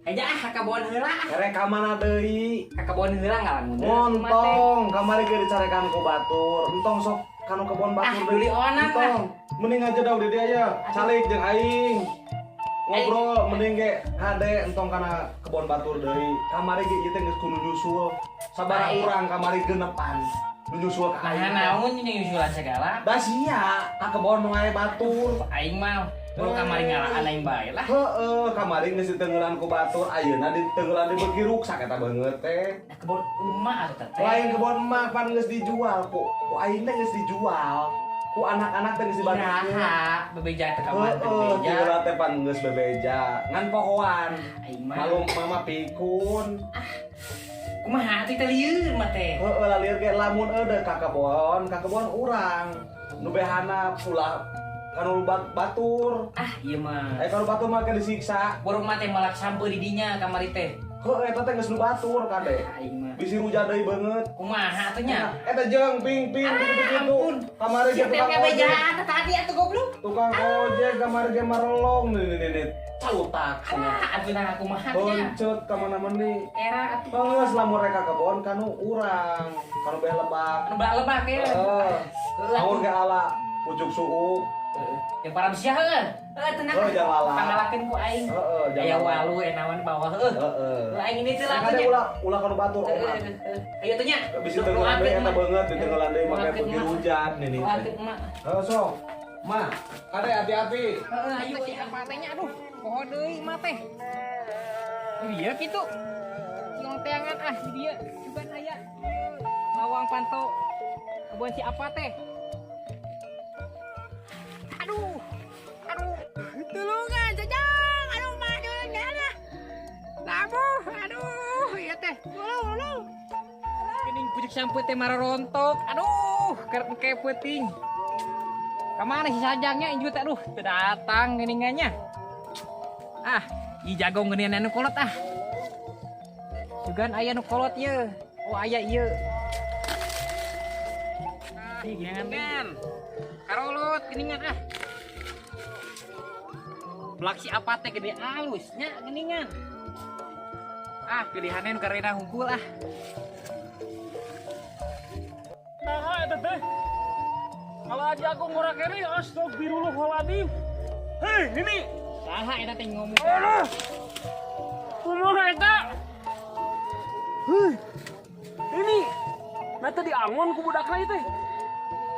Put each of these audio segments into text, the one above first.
Aja ah ka kebon heula. Erek ka mana deui? Ka kebon heula ngalamun. Montong, kamari ge dicarekan ku batur. Entong sok kanu kebon Ah, batur beli onang ah. Entong. Mending aja dah udah dia ya. Calik jeung aing. Ngobrol mending ge hade entong kana kebon batur deui. Kamari ge ieu teh geus kudu nyusul. Sabaraha Baik. urang kamari genepan. Nu nyusul ka Nah, aing. naon jeung nyusulan segala? Da sia ka kebon wae batur. Aing mah buru kamari ngalaan aing bae lah. Heeh, kamari geus ditenggelan ku batur, ayeuna ditenggelan di beuki ruksak eta beungeut teh. Nah, kebon emak atuh teh. Lain kebon emak pan geus dijual ku aing teh geus dijual. Ku anak-anak teh geus dibandingkeun. Iraha bebeja teh ka mana Heeh, bebeja. tiheula teh pan geus bebeja, ngan pohoan. Aing mah. Malum mama pikun. Kumaha atuh teh lieur mah teh. Heeh, lalieur ge lamun eueuh ka kebon urang. Nu behana ulah kanu batur. Ah, ieu mah. Eh kanu batur mah ke disiksa. Burung mah teh malak sampeu di dinya kamari teh. Heuh, eta teh geus nu batur kade. Aing mah. Bisi ruja deui beungeut. Kumaha atuh nya? Eta jeung ping ping gitu-gitu. Ampun. Kamari ge Siapa tukang yang ojek. bejaan tadi atuh goblok? Tukang ojek kamari ge marelong nih nih nih. Calutak cenah. Ah, atuh nah kumaha atuh nya? Boncut ka mana meni. Era atuh. Geus lamun rek ka kebon kanu urang, kanu beh lebak. Anu belah lebak ya. Heeh. Heeh. Aur ge ala pucuk suuk. Yang para besiah heuh. Heuh tenang. Heuh, jangan lalap. Pangalakeun ku aing. Heeh, jangan Aya lalap. walu enawan bawah heuh. Heeh. Heuh aing ini teh lah Kade nya. ulah ulah kanu batur omat. Ayo tuh nya. Bisi tenggelan deui eta beungeut ditenggelan deui make beuki hujan nih nih. Doakeun emak. Heuh sok. Mah, kade hati-hati. Heeh, ayo si apa teh nya aduh, poho deui mah teh. Iya kitu. Ciong teangan ah di dieu cuman aya lawang panto kebun si apa teh. Aduh. Aduh, tulungan jajang. Aduh, maju nyala. Labuh, aduh, ieu teh. Tolong, tolong. Geuning pucuk sampeu teh marorontok. Aduh, keur engke peuting. Kamana si sajangnya inju teh aduh, teu datang geuningannya. Ah, ieu jagong geuningan anu kolot ah. Sugan aya nu kolot ieu. Oh, aya ieu. Ah, geuningan. Karolot geuningan ah. Belak si apa teh gede alus nya geuningan. Ah, pilihane nu karena hungkul ah. Nah, eta teh. Kalau aja aku ngora kene astagfirullahaladzim. Hei, ini. Saha eta teh ngomong. Aduh. Kumaha eta? Hei. Ini. Nah tadi angon ku budakna ieu teh.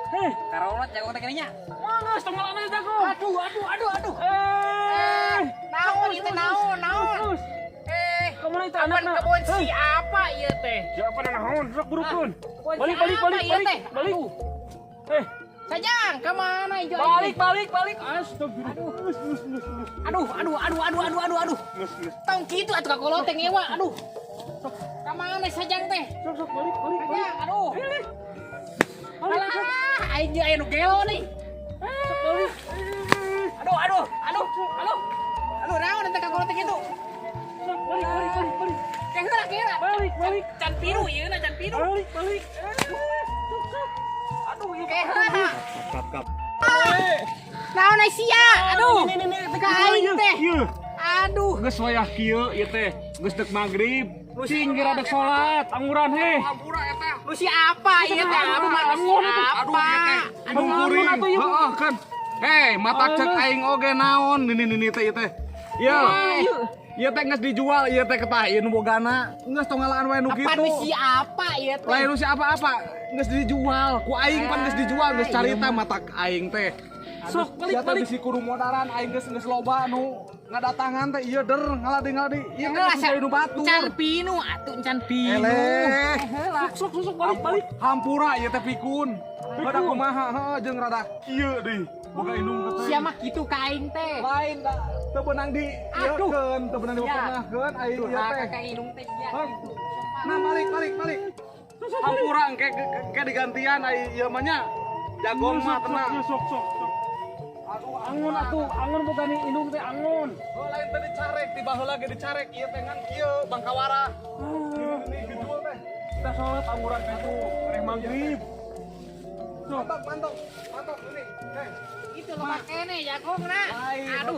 Hei, Karolot jago teh nya. mana setengah lama jago. Aduh, aduh, aduh, aduh. Eh, Naon ieu teh naon, naon? Terus, Eh, kemana itu kapan anakna? kebun si apa ieu teh? Siapa naon? Sok burukun. Kebun Balik, si balik, apa balik, ieu balik, teh? balik. Aduh. Eh, Sajang, kemana ieu? balik, balik, balik. Astagfirullah. Aduh. Aduh, aduh, aduh, aduh, aduh, aduh, aduh. Nges, nges. Tong kitu atuh kakolot teh ngewa, aduh. Kamana sajang teh? Sok, sok, balik, balik, balik. Sajang, aduh. Balik, sok. Alah, aing jeung aya nu gelo nih. Sok, balik. Aduh, aduh, aduh, aduh. Aduh, naon teh kakolot teh kitu? Sok, balik, balik, balik, balik. Ke heula, ke heula. Balik, balik. Can piru ieu na, can piru. Balik, balik. Sok, sok. Aduh, ieu. Ke heula. Kap kap. Naon ai sia? Aduh. Ini, ini, ini, Ka aing teh. Ieu. Aduh. Geus wayah kieu ieu teh. Geus dek magrib. Cing geura dek salat, anguran heh. Lu si apa ieu teh? Aduh, Angon si itu. apa? Aduh, Hungkuring. atuh ieu. Heeh kan. Hei, mata cek aing oge naon nini nini teh ieu teh. Ieu. Ieu teh geus dijual, ieu teh ketah ieu nu bogana. Geus tong ngalaan wae nu Apaan kitu. lu si apa ieu teh? Lain nu si apa-apa, geus dijual. Ku aing pan geus dijual, geus carita mata aing teh. Sok balik Sia teh balik. bisi kudu modaran aing geus geus loba nu ngadatangan teh ieu der ngaladi-ngaladi. Ieu teh geus jadi nu batur. Can pinu atuh can pinu. Eleh. Sok sok sok balik balik. Hampura ieu teh pikun. Rada kumaha heuh jeung rada kieu deui. Boga indung teh. Sia mah kitu ka aing teh. Lain da teu beunang di Aduh. ieukeun, teu beunang dipernahkeun aing ieu teh. Ka indung teh sia Hah? kitu. Nah, balik balik balik. Hampura engke engke digantian ai ieu mah nya. Jagong mah tenang. Sok sok sok. Aduh, Angon atuh, angon boga ni indung teh angon. Oh, lain teh dicarek, di baheula ge dicarek ieu teh ngan kieu bangkawara. Ini gejul teh. Kita sholat anguran teh tuh, reh maghrib. Mantok, mantok, mantok ini. Hei. Kitu loba keneh jagongna. Aduh,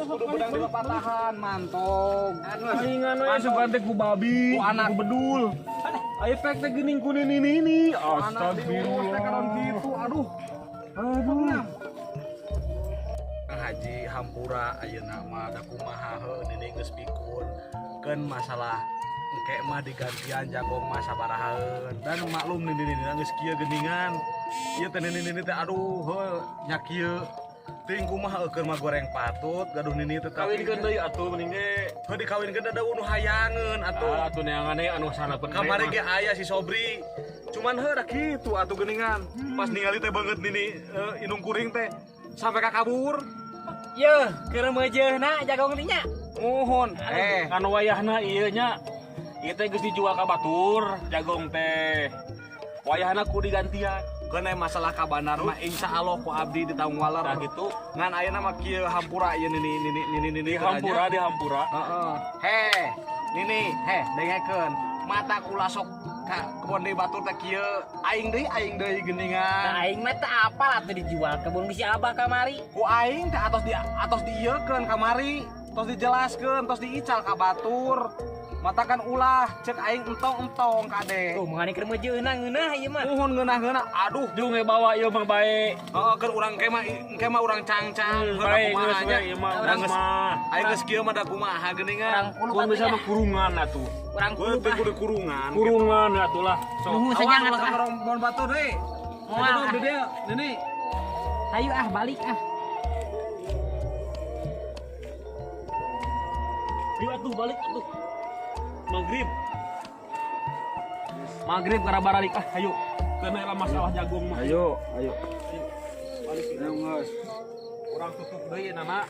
kudu bedang di patahan, mantog. Aing we sugan teh ku babi, ku anak bedul. Ayo pek teh geuning ku nini. Astagfirullah. Kitu, aduh. Aduh. Kang Haji hampura ayeuna mah da kumaha heuh nini geus pikun. Keun masalah engke mah digantian jagong mah sabarahaeun. Dan maklum nini geus kieu geuningan. Ieu teh nini teh aduh heuh nya kieu. Ting kumaha eukeun mah goreng patut gaduh nini teh kawinkeun deui atuh mending ge. Heuh dikawinkeun da nu hayangeun atuh. Atuh neangan we anu sanapeun. Kamari ge aya si Sobri. Cuman heuh da kitu atuh geuningan. Pas ningali teh beungeut nini indung kuring teh sampai ka kabur. Yeuh, keur meujeuna jagong teh nya. Muhun. Kan wayahna ieu nya. Ieu teh geus dijual ka batur jagong teh. Wayahna ku digantian. Keun masalah ka bandar mah insyaallah ku abdi ditanggung waler. Nah gitu. Ngan ayeuna mah kieu hampura ieu nini di hampura di hampura. Heeh. He, nini, he dengekeun. Mata kula sok ka kebon deui batur teh kieu. Aing deui geuningan. Nah, aing mah teu apal atuh dijual kebun bisi abah kamari. Ku aing teh atos diieukeun kamari, tos dijelaskeun, tos diical ka batur. Matakan ulah cek aing entong-entong kade. Oh, mangane keur meujeuna ngeunah ieu mah. Muhun ngeunah-ngeunah. Aduh, jeung we bawa ieu mah bae. Heeh, keur urang engke mah urang cangcang, bae geus we ieu mah urang mah. Aing geus kieu mah da kumaha geuningan. Urang bisa mah kurungan atuh. Urang kudu kurungan. Kurungan atuh lah. Nuhun sajang atuh. Urang batur deui. Moal di dieu, nini. Hayu ah balik ah. Yuk atuh balik atuh. Maghrib. Maghrib gara baralik ah, ayo. Kena lah masalah jagung mah. Ayo, ayo. Balik. Ayo geus. Urang tutup deui nana.